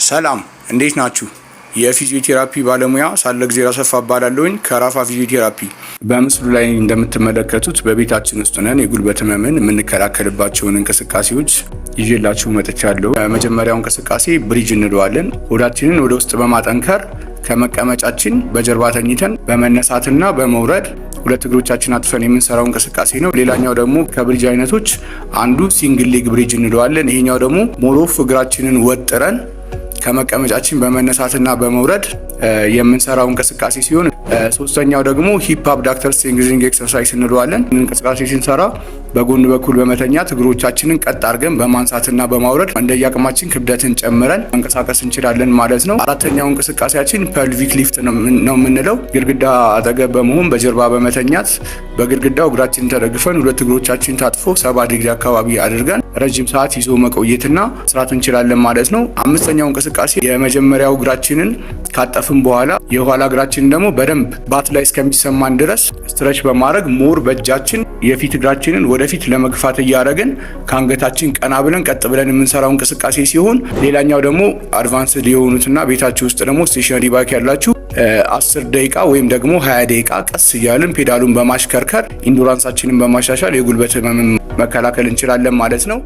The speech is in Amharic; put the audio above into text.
ሰላም፣ እንዴት ናችሁ? የፊዚዮቴራፒ ባለሙያ ሳለእግዜር አሰፋ እባላለሁኝ ከራፋ ፊዚዮቴራፒ። በምስሉ ላይ እንደምትመለከቱት በቤታችን ውስጥ ሆነን የጉልበት ህመምን የምንከላከልባቸውን እንቅስቃሴዎች ይዤላችሁ መጥቻለሁ። የመጀመሪያው እንቅስቃሴ bridge እንለዋለን። ሆዳችንን ወደ ውስጥ በማጠንከር ከመቀመጫችን በጀርባ ተኝተን በመነሳትና በመውረድ ሁለት እግሮቻችን አጥፈን የምንሰራው እንቅስቃሴ ነው። ሌላኛው ደግሞ ከ bridge አይነቶች አንዱ single leg bridge እንለዋለን። ይሄኛው ደግሞ more of እግራችንን ወጥረን ከመቀመጫችን በመነሳትና በመውረድ የምንሰራው እንቅስቃሴ ሲሆን፣ ሶስተኛው ደግሞ hip abductor strengthening exercise እንለዋለን። እንቅስቃሴ ስንሰራ በጎን በኩል በመተኛት እግሮቻችንን ቀጥ አድርገን በማንሳትና በማውረድ እንደየአቅማችን ክብደትን ጨምረን መንቀሳቀስ እንችላለን ማለት ነው። አራተኛው እንቅስቃሴያችን pelvic lift ነው የምንለው። ግድግዳ አጠገብ በመሆን በጀርባ በመተኛት በግድግዳው እግራችንን ተደግፈን ሁለት እግሮቻችን ታጥፎ 70 ዲግሪ አካባቢ አድርገን ረጅም ሰዓት ይዞ መቆየትና መስራት እንችላለን ማለት ነው። አምስተኛው እንቅስቃሴ የመጀመሪያው እግራችንን ካጠፍን በኋላ የኋላ እግራችንን ደግሞ በደንብ ባት ላይ እስከሚሰማን ድረስ stretch በማድረግ more በእጃችን የፊት እግራችንን ወደፊት ለመግፋት እያደረግን ከአንገታችን ቀና ብለን ቀጥ ብለን የምንሰራው እንቅስቃሴ ሲሆን፣ ሌላኛው ደግሞ advanced የሆኑትና ቤታችሁ ውስጥ ደግሞ stationary bike ያላችሁ 10 ደቂቃ ወይም ደግሞ 20 ደቂቃ ቀስ እያልን ፔዳሉን በማሽከርከር endurance ኣችንን በማሻሻል የጉልበት ህመምን መከላከል እንችላለን ማለት ነው።